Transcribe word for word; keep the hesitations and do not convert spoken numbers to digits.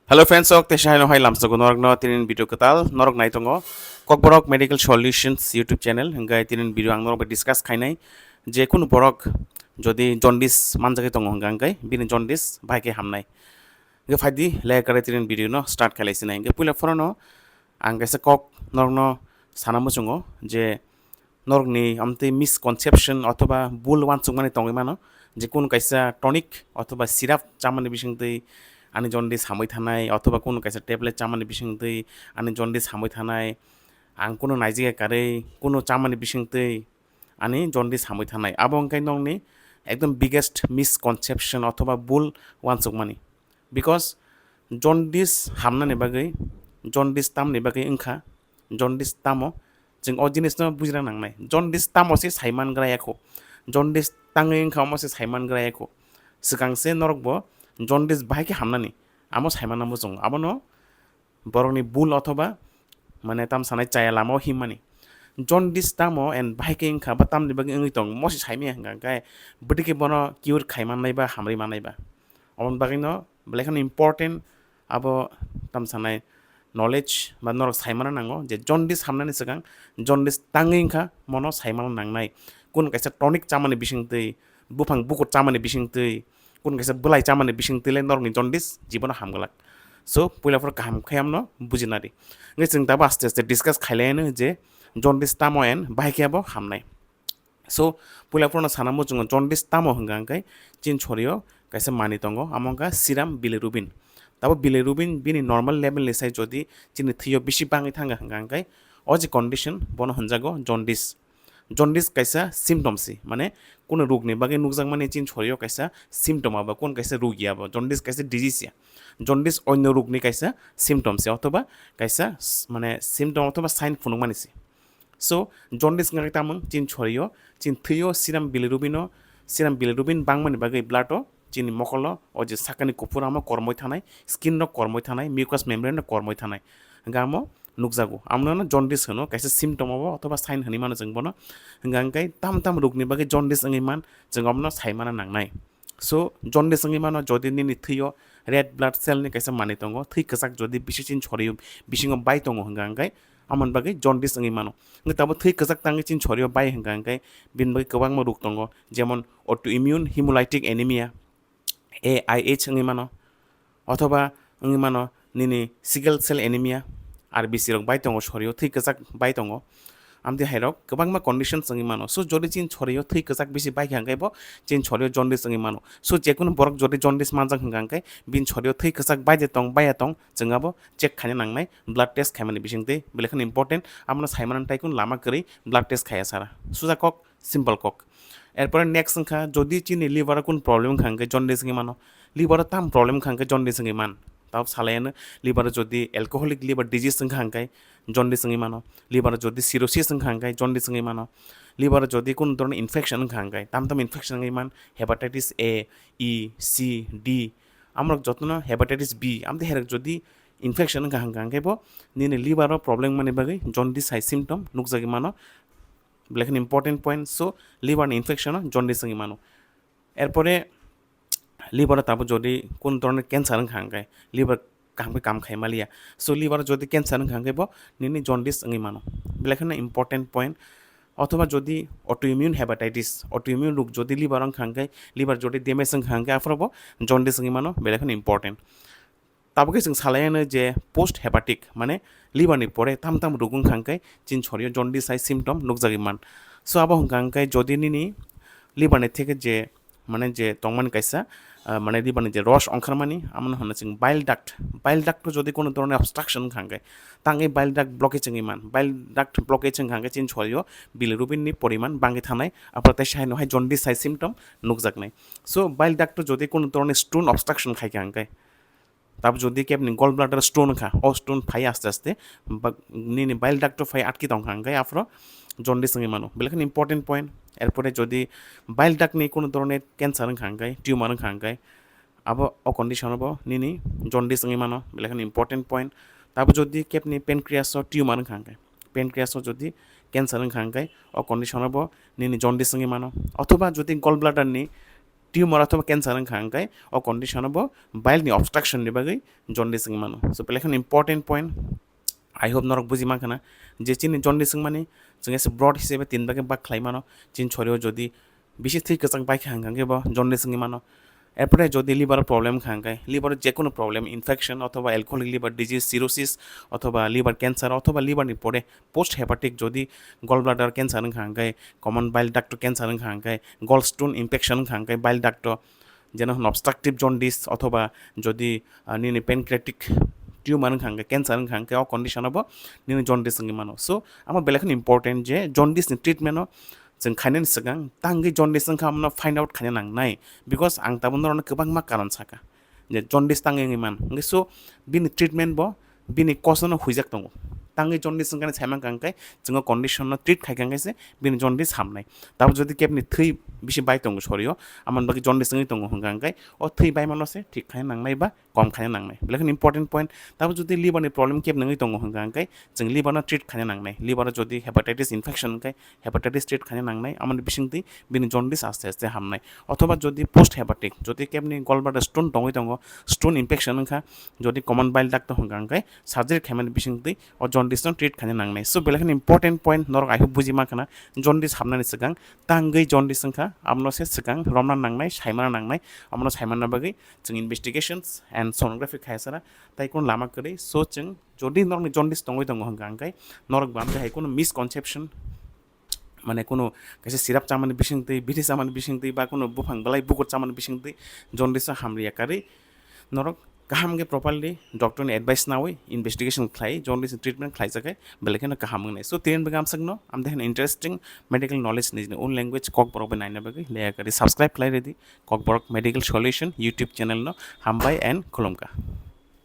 Hello friends, ok, teisa haino hai lamsogo norokno tinin video kwtal norok nai tongo Kokborok Medical Solutions YouTube channel. Hingkai tinin video ang norok bai discuss khainai je kunu borok jodi jaundice manjagwi tongo hingka hingkai bini jaundice bahai khe hamnai. Hingke phaidi lekare tinin video no start khailai sinai. Hingke puila phorono ang kaisa kok norokno sana muchungo je norokni amtwi misconception othoba bul wansukmani tongwi mano je kunu kaisa tonic othoba syrup chamani bisingtwi ani jaundice hamwi thanai othoba kunu kaisa tablet chamani bisingtwi ani jaundice hamwi thanai, ang kunu naijikya karwi kunu chamani bisingtwi ani jaundice hamwi thanai. Abo wngkhe nokni ekdom biggest misconception othoba bul wansukmani. Because jaundice hamnani bagwi, jaundice tamni bagwi wngkha, jaundice tamo chwng o jinisno bujina nangnai. Jaundice tamo se saiman gra yakho. Jaundice tangwi wngkha omo se saiman gra yakho. Swkang se norokbo jaundice bahai khe hamnani amo saiman nangbo chwng. Abono borokni bul othoba mane tam sanai chaya lama o himmani. Jaundice tamo and bahai khe wngkha ba tamni bagwi wngwi tong mo se saimaya hwnka hwnkhe bwtwi khe bono cure khai mannai ba hamrwi mannai ba. Oboni bagwino belai kheno important abo tam sanai knowledge ba norok saimano nango je jaundice hamnani swkang jaundice tangwi wngkha mono saimano nangnai. Kun kaisa tonic chamani bisingtwi, buphang bukur chamani bisingtwi, kun kaisa bwlai chamani bisingtwi le norokni jaundice jibono hamglak. So puila phoro kaham khe amno bujina di. Hingke chwng tabo aste aste discuss khailaiano je jaundice tamo and bahai khe abo hamnai. So puila phoro sana muchungo jaundice tamo hwnka hwnkhe chini sorio kaisa mani tongo, amo wngkha serum bilirubin. Tabo bilirubin bini normal level ni sai jodi chini thwio bisi bangwi thanga hwnka hwnkhe o je condition bono hwnjago jaundice. Jaundice kaisa symptom si, mane kunu rokni bagwi nukjakmani chini sorio kaisa symptom abo, kun kaisa rog ya abo, jaundice kaisa disease ya. Jaundice onyo rokni kaisa symptom si, othoba kaisa s-, mane symptom othoba sign phunukmani si. So jaundice wngkha khe tamung chini sorio, chini thwio serum bilirubin o, serum bilirubin bangmani bagwi blood o chini mokolo o je sakani kuphur amo kormoi thanai, skin no kormoi thanai, mucous membrane no kormoi thanai. Hingke amo nukjago. Amno no jaundice hwno, kaisa symptom obo othoba sign hwnwi mano chwng bono. Hingka hingke tam tam rokni bagwi jaundice wngwi man, chwng omono sai mana nangnai. So jaundice wngwi mano jodi nini thwio red blood cell ni kaisa manwi tongo, thwi kwchak jodi bisi chini sorio bisingo bai tongo hingka hingke amoni bagwi jaundice wngwi mano. Hingke tabo thwi kwchak tangwi chini sorio bai hingka hingke bini bagwi kwbangma rok tongo, jemon autoimmune hemolytic anemia, A I H wngwi mano, othoba wngwi mano nini sickle cell anemia, R B C rok bai tongo sorio, thwi kwchak bai tongo. Amtwi hairok kwbangma conditions wngwi mano. So jodi chini sorio thwi kwchak bisi bai kha hwnkhe bo chini sorio jaundice wngwi mano. So jekunu borok jodi jaundice manjak hwnkha hwnkhe bini sorio thwi kwchak bai de tong baiya tong chwng abo check khaina nangnai, blood test khaimani bisingtwi belai kheno important. Abono saimano tei kunu lama kwrwi blood test khaiya sara. Suja kok, simple kok. Erpore next wngkha, jodi chini liver o kunu problem wngkha hwnkhe jaundice wngwi mano. Liver o tam problem wngkha hwnkhe jaundice wngwi man. Tabo salaiano liver o jodi alcoholic liver disease wngkha hwnkhe jaundice wngwi mano. Liver o jodi cirrhosis wngkha hwnkhe jaundice wngwi mano. Liver o jodi kunu dhoroner infection wngkha hwnkhe, tam tam infection wngwi man, hepatitis A, E, C, D, amorok jotono hepatitis B, amtwi herok jodi infection wngkha hwnkha hwnkhe bo nini liver o problem wngmani bagwi jaundice hai symptom nukjagwi mano. Belai kheno important point. So liver ni infection o jaundice wngwi mano. Erpore liver o tabuk jodi kun dhoroner cancer wngkha hwnkhe liver kaham khe kam khai maliya. So liver o jodi cancer wngkha hwnkhe bo nini jaundice wngwi mano. Belai kheno important point. Othoba jodi autoimmune hepatitis, autoimmune rok jodi liver wngkha hwnkhe, liver jodi damage wngkha hwnkhe aphuru bo jaundice wngwi mano, belai kheno important. Tabukhe chwng salaiano je post hepatic, mane liver ni pore tam tam rok wngkha hwnkhe chini sorio jaundice hai symptom nukjagwi man. So abo hwnkha hwnkhe jodi nini liver ni theke je, mane je tongmani kaisa, ah, mane liver ni je ros ongkharmani, amoni hwnna chwng bile duct. Bile duct o jodi kono dhoroner obstruction wngkha hwnkhe, tangwi bile duct blockage wngwi man. Bile duct blockage wngkha hwnkhe chini sorio bilirubin ni poriman bangwi thanai, aphuru teisa haino hai jaundice hai symptom nukjaknai. So bile duct o jodi kono dhoroner stone obstruction khaikha hwnkhe, tabo jodi kebni gall bladder stone wngkha, o stone phai aste aste, ba, nini bile duct o phai atki tongkha, hwnkhe aphuru jaundice wngwi mano. Belai kheno important point. Erpore jodi bile duct ni kono dhoroner cancer wngkha, hwnkhe tumor wngkha, hwnkhe abo o condition o bo nini jaundice wngwi mano. Belai kheno important point. Tabo jodi kebni pancreas o tumor wngkha, hwnkhe pancreas o jodi cancer wngkha, hwnkhe o condition o bo nini jaundice wngwi mano. Othoba jodi gall bladder ni tumor othoba cancer wngkha hwnkhe o condition o bo bile ni obstruction ni bagwi jaundice wngwi mano. So belai kheno important point, I hope norok buji mankha na je chini jaundice wngmani chwng ese broad hisabe tin bagwi bak khlai mano. Chini sorio jodi bisi thwi kwchak baikha hwnkhe bo jaundice wngwi mano. Erpore jodi liver problem wngkha hwnkhe, liver jekunu problem, infection othoba alcoholic liver disease, cirrhosis othoba liver cancer othoba liver ni pore post hepatic jodi gallbladder cancer wngkha hwnkhe, common bile duct cancer wngkha hwnkhe, gallstone infection wngkha hwnkhe bile duct o, jeno hwn obstructive jaundice othoba jodi, ah, nini pancreatic tumor wngkha hwnkhe, cancer wngkha hwnkhe o condition o bo nini jaundice wngwi mano. So amo belai kheno important je jaundice ni treatment o chwng khainani swkang tangwi jaundice wngkha amno find out khaina nangnai, because ang tabuk norokno kwbangma karon saka je jaundice tangwi wngwi man. Hwnkhe so bini treatment bo bini cause no huijak tongo. Tangwi jaundice wngkha ni saimankha hwnkhe chwng o condition no treat khaikha hwnkhe se bini jaundice hamnai. Tabuk jodi kebni thwi bisi bai tongo sorio, amoni bagwi jaundice wngwi tongo hwnkha hwnkhe o thwi baimano se thik khaina nangnai ba kom khaina nangnai. Belai kheno important point. Tabuk jodi liver ni problem kebni wngwi tongo hwnkha hwnkhe chwng liver no treat khaina nangnai. Liver o jodi hepatitis infection wngkha, hepatitis treat khaina nangnai, amoni bisingtwi bini jaundice aste aste hamnai. Othoba jodi post hepatic, jodi kebni gallbladder stone tongwi tongo, stone infection wngkha, jodi common bile duct hwnkha hwnkhe surgery khaimani bisingtwi o jaundice no treat khaina nangnai. So belai kheno important point, norok I hope buji mankha na, jaundice hamnani swkang tangwi jaundice wngkha, amno se swkang romna nangnai, saimana nangnai, amno saimana bagwi chwng investigations and sonography khaisana tai kono lama kwrwi. So chwng jodi norokni jaundice tongwi tongo hwnkha hwnkhe norok bo amtwi hai kono misconception, mane kono kaisa syrup chamani bisingtwi, bini chamani bisingtwi ba kono buphang belai bukur chamani bisingtwi jaundice o hamriya karwi norok kaham khe properly doctor ni advice nawi investigation khlai jaundice ni treatment khlai jakhai belai kheno kaham wngnai. So tini bagwi amsakno amtwi interesting medical knowledge nijini own language Kokborok bai naina bagwi leya karwi subscribe khlai redi Kokborok Medical Solution YouTube channel no. Hambai and khulumkha.